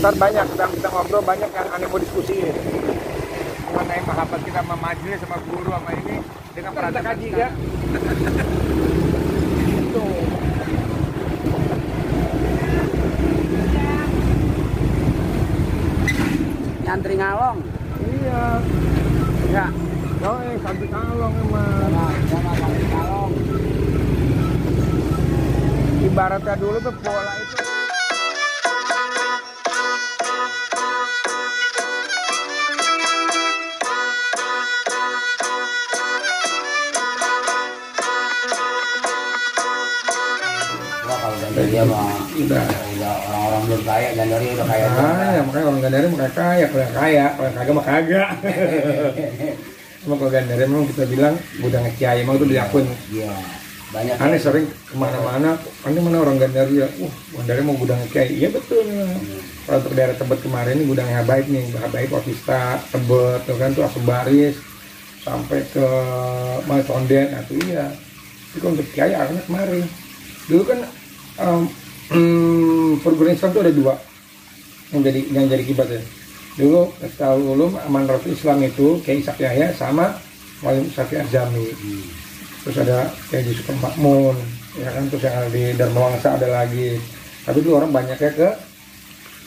Ntar banyak kita ngobrol, banyak yang aneh mau diskusiin mengenai mahabbat kita sama majelis, sama guru, sama ini dengan perhatian kaji ya. Itu. Nyantri ngalong. Iya. Ya. Santri ngalong emang. Nyantri ngalong. Ibaratnya dulu tuh pola itu. Kalau Gandaria mah udah orang-orang belum kaya, Gandaria udah kaya. Ya makanya orang Gandaria mah kaya, kalau kagak mah kagak. Cuma kalau Gandaria memang kita bilang gudang kiai emang itu diakui. Iya. Banyak. Aneh sering kemana-mana, mana orang Gandaria, Gandaria mau gudang kiai, iya betul. Kalau untuk daerah Tebet kemarin ini gudang Habaib nih, Habaib, Otista, Tebet, tuh kan tuh Asebaris sampai ke Malcondet, nah tuh iya. Itu untuk kiai arahnya kemarin. Dulu kan perguruan Islam itu ada dua yang jadi kibatnya. Dulu Darul Ulum Aman Rasul Islam itu Kiai Ishaq Yahya sama Wali Syafi'i Azzami. Terus ada Kiai Yusuf Makmun, ya kan, terus yang ada di Dharma Wangsa ada lagi. Tapi dulu orang banyaknya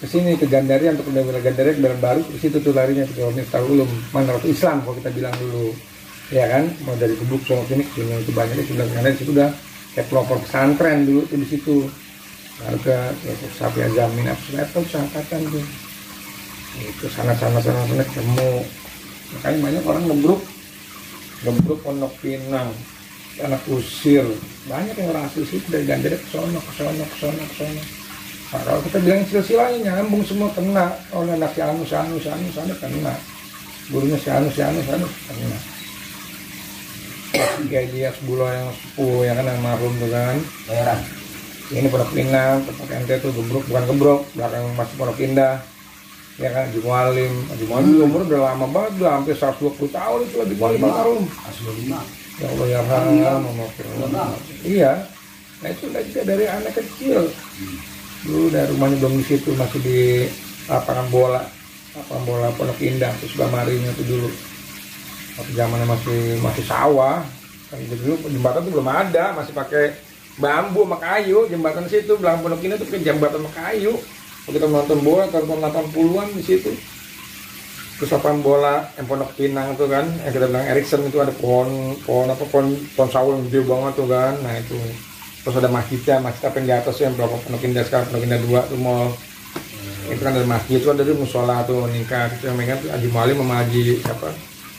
ke sini, ke Gandaria, untuk wilayah Gandaria, Kebayoran Baru, ke situ tuh larinya ke Darul Ulum Aman Rasul Islam kalau kita bilang dulu. Ya kan, mau dari Gebuk Solo sini ke sini itu banyaknya sudah karena di situ udah kayak pelopor pesantren dulu tuh di situ. Lalu ke Syafi'i Azzami, Absul angkatan tuh. Itu sana ketemu. Makanya banyak orang ngebruk Pondok Pinang, anak usir, banyak yang orang asli situ dari Gandaria ke sono. Nah, kalau kita bilang silsilahnya nyambung semua, kena oleh anak si Anu kena, gurunya si Anu kena. Kayak dia sebulan yang sepuh yang kan almarhum tuh kan Daerah. Ini Pondok Pinang, tempat ente tuh bukan gebrok, belakang masih Pondok Indah. Ya kan, Haji Mualim umur udah lama banget, udah hampir 120 tahun itu Haji Mualim almarhum. Ya Allah ya Allah. Iya. Nah itu juga dari anak kecil. Dulu dari rumahnya belum di situ, masih di lapangan bola Pondok Indah, terus Marinya itu dulu. Waktu zamannya masih sawah. Kan dulu jembatan itu belum ada, masih pakai bambu sama kayu. Jembatan situ belakang Pondok Indah itu pakai jembatan sama kayu. Kita nonton bola tahun 80-an di situ. Terus lapangan bola yang Pondok Pinang itu kan, yang kita bilang Erikson itu ada pohon sawo yang gede banget tuh kan. Nah itu. Terus ada masjid apa yang di atas yang berapa Pondok Indah sekarang, Pondok Indah 2 tuh mall. Itu kan ada masjid, itu ada di musola tuh nikah. Itu yang megang Haji Mualim sama Haji apa?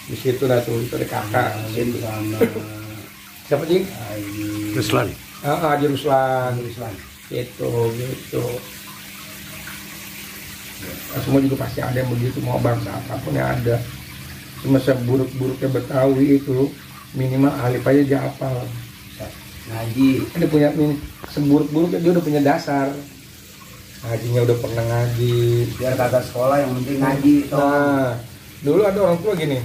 Di situ dah tuh, itu ada kakak. Siapa sih? Ruslan. Haji Ruslan. Gitu. Nah, semua juga pasti ada yang begitu, mau bangsa apapun yang ada. Cuma seburuk-buruknya Betawi itu minimal alif aja dia hafal. Ngaji. Dia punya seburuk-buruknya dia udah punya dasar. Ngajinya udah pernah ngaji. Biar kagak sekolah yang penting ngaji. Nah, dulu ada orang tua gini.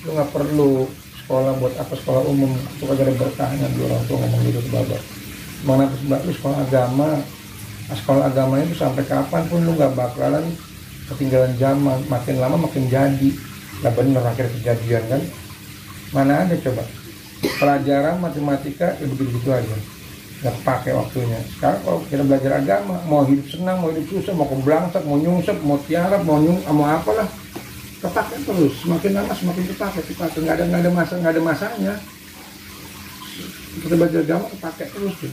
Lu nggak perlu sekolah buat apa, sekolah umum itu kagak ada berkahnya. Dulu orang tua ngomong gitu ke bapak. Mana lu sekolah agama. Nah, sekolah agama itu sampai kapan pun lu nggak bakalan ketinggalan zaman, makin lama makin jadi. Nggak bener akhirnya kejadian kan. Mana ada coba pelajaran matematika ya begitu aja, nggak pakai waktunya. Sekarang kalau kita belajar agama, mau hidup senang, mau hidup susah, mau keblangsek, mau nyungsep, mau tiarap, mau apalah, kepakai terus. Semakin lama semakin kepakai. Nggak ada masanya. Kita belajar agama kepakai terus tuh.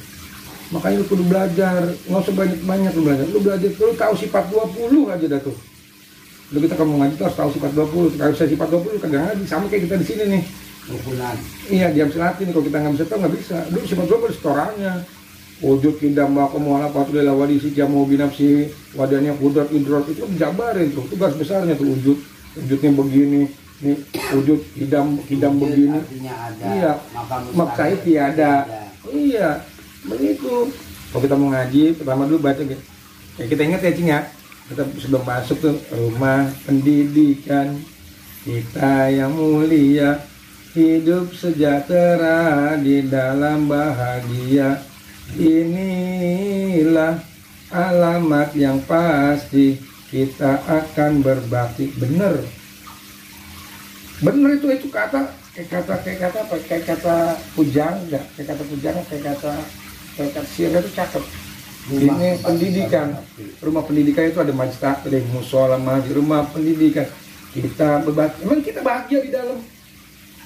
Makanya lu kudu belajar, nggak usah banyak-banyak lu belajar. Lu belajar, lu tahu sifat 20 aja dah tuh. Lu kita kalau ngaji tuh harus tahu sifat 20. Kalau bisa sifat 20 kagak ngaji, sama kayak kita di sini nih. Rukunan. Iya, diam selatin. Kalau kita nggak bisa tahu nggak bisa. Lu sifat 20 setorannya. Wujud kidam bako mu'ala fatulilah wadisi jamu binafsi wadahnya kudrat idrot itu dijabarin tuh. Tugas besarnya tuh wujudnya begini. Nih wujud kidam begini. Ada, iya, maksudnya tiada. Iya. Begitu. Kalau kita mau ngaji, pertama dulu baca gitu. Ya kita ingat ya Cing ya. Kita sebelum masuk tuh rumah pendidikan kita yang mulia, hidup sejahtera di dalam bahagia. Inilah alamat yang pasti kita akan berbakti. Bener itu kata kayak kata pujangga, kayak kata sirah itu cakep. Ini pendidikan, rumah pendidikan itu ada majlis taklim, musola, masjid, rumah pendidikan. Kita berbakti, emang kita bahagia di dalam.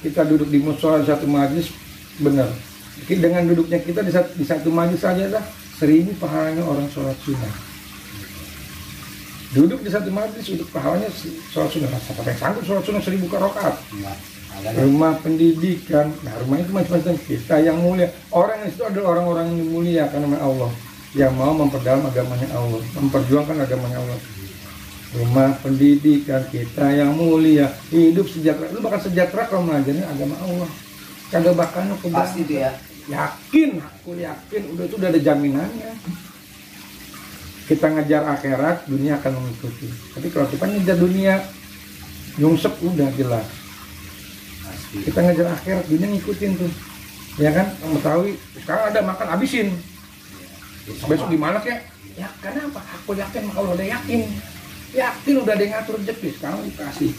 Kita duduk di musola satu majlis, benar. Dengan duduknya kita di satu majlis saja lah 1000 pahalanya orang sholat sunnah. Duduk di satu majlis, duduk pahalanya sholat sunnah. Siapa yang sanggup sholat sunnah 1000 rakaat? Rumah pendidikan, nah rumah itu macam-macam. Kita yang mulia, orang itu adalah orang-orang yang mulia karena Allah, yang mau memperdalam agamanya Allah, memperjuangkan agamanya Allah. Rumah pendidikan kita yang mulia, hidup sejahtera. Lu bakal sejahtera kalau mengajarnya agama Allah. Kagak bakal pasti itu ya. Yakin, aku yakin, udah ada jaminannya. Kita ngejar akhirat, dunia akan mengikuti. Tapi kalau kita ngejar dunia, nyungsep udah jelas. Kita ngejar akhirat, dunia ngikutin tuh, ya kan? Mengetahui sekarang ada makan habisin, besok gimana kek? Ya kenapa? Aku yakin, kalau udah yakin udah ada yang ngatur rezeki, sekarang dikasih.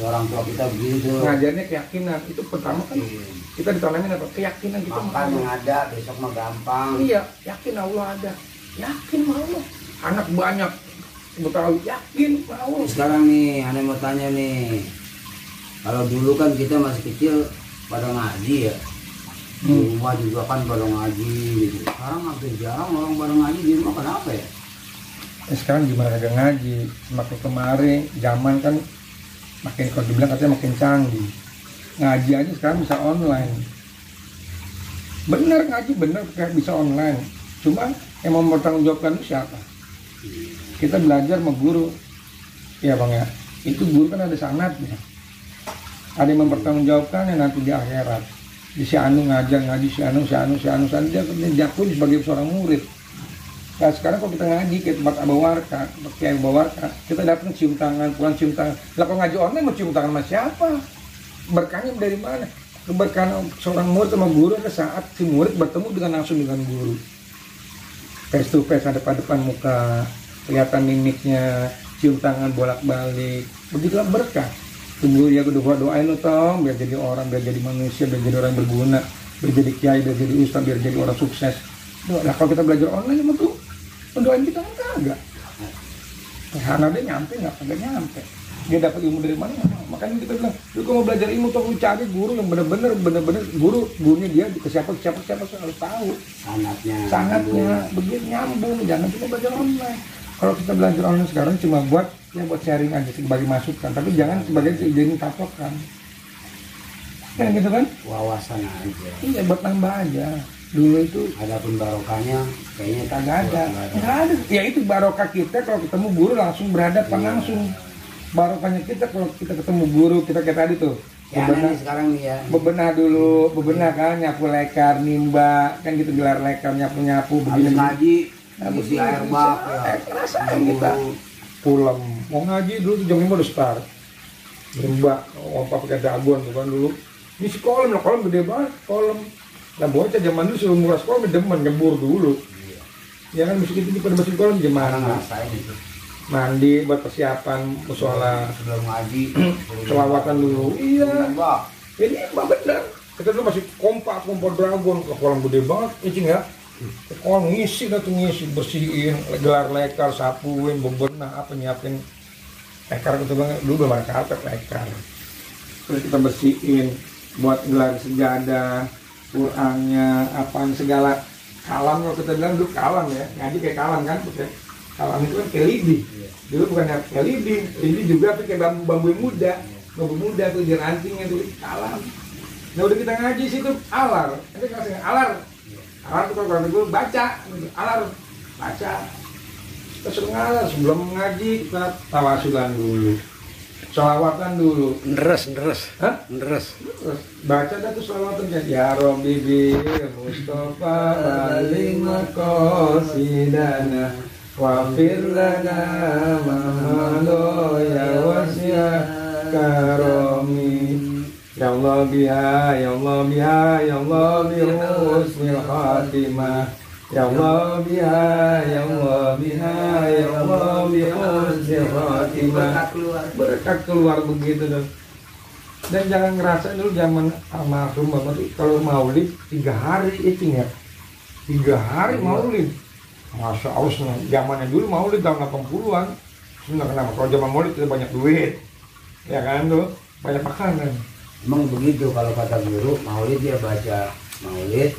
Orang tua kita begitu. Ngajarnya keyakinan, itu pertama kan kita ditanamin apa? Keyakinan kita. Makan yang ada, besok mah gampang. Iya, yakin Allah ada, yakin Allah. Anak banyak, tahu yakin Allah. Sekarang nih, aneh mau tanya nih. Kalau dulu kan kita masih kecil pada ngaji ya, di rumah juga kan pada ngaji gitu. Sekarang hampir jarang orang pada ngaji di rumah, kenapa ya? Sekarang gimana kagak ngaji? Semakin kemarin zaman kan makin, kalau dibilang katanya makin canggih. Ngaji aja sekarang bisa online. Bener ngaji bener kayak bisa online. Cuma yang mau bertanggung jawabkan itu siapa? Kita belajar sama guru, ya bang ya. Itu guru kan ada sanadnya. Ada yang mempertanggungjawabkan yang nanti di akhirat. Di si Anu ngajar ngaji, si Anu dia diakui sebagai seorang murid. Nah sekarang kalau kita ngaji ke tempat Abu Warka, Kiai Abu Warka, kita dapat cium tangan, pulang cium tangan. Lah kalau ngaji online mau cium tangan sama siapa? Berkahnya dari mana? Keberkahan seorang murid sama guru adalah saat si murid bertemu langsung dengan guru. Face to face, depan muka, kelihatan mimiknya, cium tangan bolak-balik. Begitulah berkah. Tunggu ya doain lu tong, biar jadi orang, biar jadi manusia, biar jadi orang berguna, biar jadi kiai, biar jadi ustaz, biar jadi orang sukses. Nah kalau kita belajar online emang tuh doain kita kan kagak. Karena dia nyampe nggak, kagak nyampe. Dia dapat ilmu dari mana? Makanya kita bilang, lu kalau mau belajar ilmu tuh lu cari guru yang bener-bener gurunya dia ke siapa harus tahu. Sangatnya begini nyambung, jangan cuma belajar online. Kalau kita belajar online sekarang cuma buat sharing aja sebagai masukan, tapi jangan sebagai jadi patokan. Kan gitu kan? Wawasan aja. Iya, buat nambah aja. Dulu itu adapun barokahnya kayaknya kagak ada. Ya itu barokah kita kalau ketemu guru langsung berhadapan langsung. Barokahnya kita kalau kita ketemu guru, kita kayak tadi tuh. Ya, sekarang nih ya. Bebenah kan, nyapu lekar, nimba, kan gitu gelar lekar, nyapu begini. Ngaji, habis air bak ya. Rasain kita. Pulang mau ngaji dulu tuh jam 5 udah start. Nimba, apa pakai daguan bukan dulu. Ini si kolam gede banget, kolam. Nah bocah zaman dulu suruh nguras kolam demen ngebur dulu. Ya kan musik itu pada mesin kolam gimana? Mandi buat persiapan musola sebelum ngaji, selawatan dulu. Iya. Ini mbak bener. Kita dulu masih kompor dragon ke kolam gede banget, icing ya. Kolam ngisi bersihin, gelar lekar, sapuin, bebenah, apa nyiapin lekar gitu banget. Dulu belum ada karpet lekar. Terus kita bersihin, buat gelar sejadah, Qur'annya, apaan segala kalam. Kalau kita bilang dulu kalam ya, ngaji kayak kalam kan, kalam itu kan kayak lidi. Dulu bukan kayak lidi juga tapi kayak bambu muda tuh di rantingnya tuh kalam. Nah udah kita ngaji situ alar, nanti kasih alar tuh kalau gue baca, baca. Kita suruh ngalar sebelum ngaji kita tawasulan dulu. Sholawatan dulu. Ngeres. Baca dah tuh sholawatan kayak ya Rabbi bi Mustafa balima qasidana wa firlana mahalo ya wasya karomi ya Allah biha ya Allah bi husnil khatimah Ya Allah biha, ya Allah biha, ya Allah biha, berkat keluar begitu dong. Dan jangan ngerasa dulu zaman almarhum Bapak tuh kalau maulid 3 hari itu ya, 3 hari maulid. Masya Allah, zamannya dulu maulid tahun 80-an. Sebenarnya kenapa? Kalau zaman maulid kita banyak duit, ya kan tuh, banyak makanan. Emang begitu kalau kata guru, maulid dia baca maulid.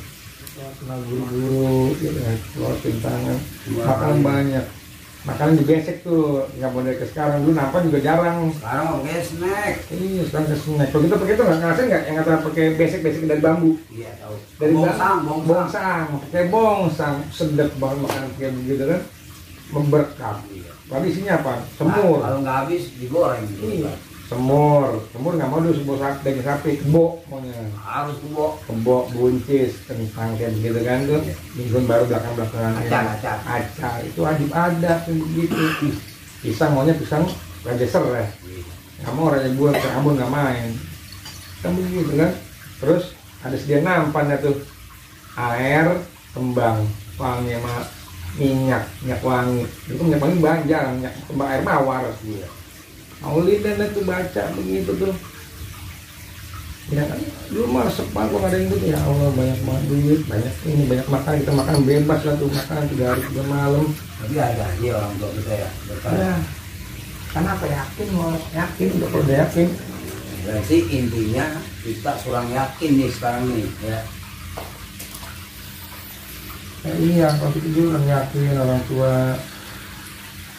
Kenal guru-guru, gitu ya, keluar tangan, makanan banyak. Makanan digesek tuh, nggak boleh ke sekarang. Dulu napa juga jarang. Sekarang mau pakai snack. Iya, sekarang ke snack. Kalau kita pakai itu nggak ngerasain nggak? Yang kata pakai besek-besek dari bambu. Iya tahu. Dari Bongsang. bongsang, pakai bongsang, sedap banget makan kayak begitu kan, memberkah. Tapi isinya apa? Semur. Nah, kalau nggak habis digoreng. Iya. Semur nggak mau dulu semur daging sapi, kebo maunya. Harus kebo. Kebo, buncis, kentang kayak begitu kan tuh. Mingguan baru belakang-belakangan. Acar, itu wajib ada kayak begitu. Pisang maunya pisang raja serai. Nggak mau raja buah, Ambon nggak main. Kan begitu kan. Terus ada sedia nampannya tuh. Air, kembang, wangi sama minyak wangi. Itu minyak wangi banyak, minyak kembang air mawar. Iya. Maulid dan itu baca begitu tuh. Ya kan, dulu mah sepan kok ada yang gitu, ya Allah banyak banget duit, banyak ini, banyak makan, kita makan bebas lah tuh, makan 3 hari 3 malam. Tapi ada aja orang tua kita ya, Ya, karena apa yakin, udah kalau udah yakin. Berarti intinya kita kurang yakin nih sekarang nih ya. Ya iya, kalau kita dulu orang yakin, orang tua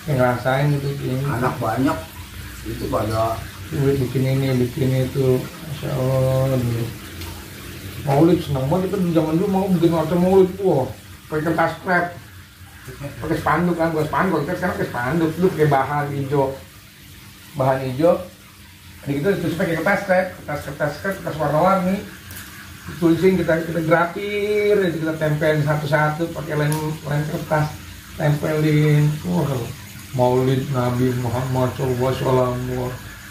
yang ngerasain gitu, ini. Anak banyak itu pada bikin ini, bikin itu, Masya Allah. Maulid senang banget, kita zaman dulu mau bikin acara maulid, wah, pakai kertas krep, pakai spanduk kan, buat spanduk, kita sekarang pakai spanduk, dulu pakai bahan hijau, jadi kita terus pakai kertas warna-warni, tulisin kita grafir, kita tempelin satu-satu pakai lem kertas, tempelin, wah. Maulid Nabi Muhammad SAW,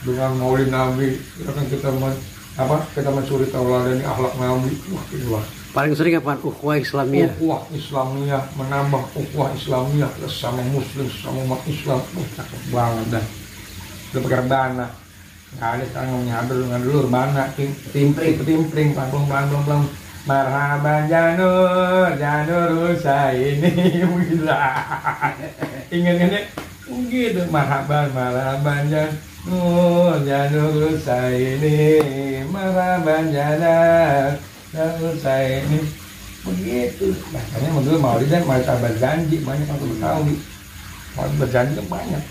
dengan Maulid Nabi kita mencuri tauladan akhlak Nabi. Wah, itulah. Paling sering apa? Ukhuwah Islamiyah. Ukhuwah Islamiyah, menambah ukhuwah Islamiyah sama Muslim, sama umat Islam. Cakep banget dah. Udah pakai rebana. Nggak ada sekarang ngomongnya dulu rebana, timpring, pelan-pelan. Marhaban Janur Husaini, gila. Ingat-ingat gitu, marhaban Janur Husaini, marhaban Janur Husaini, begitu. Makanya menurut Maulid dan Maulid berjanji banyak orang Betawi. Maulid berjanji kan banyak.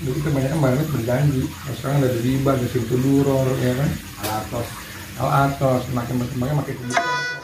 Dulu kita banyak berjanji. Sekarang ada riba, ada Situduror, ya kan? Alatos. Al-Atos, makin berkembangnya makin kebutuhan.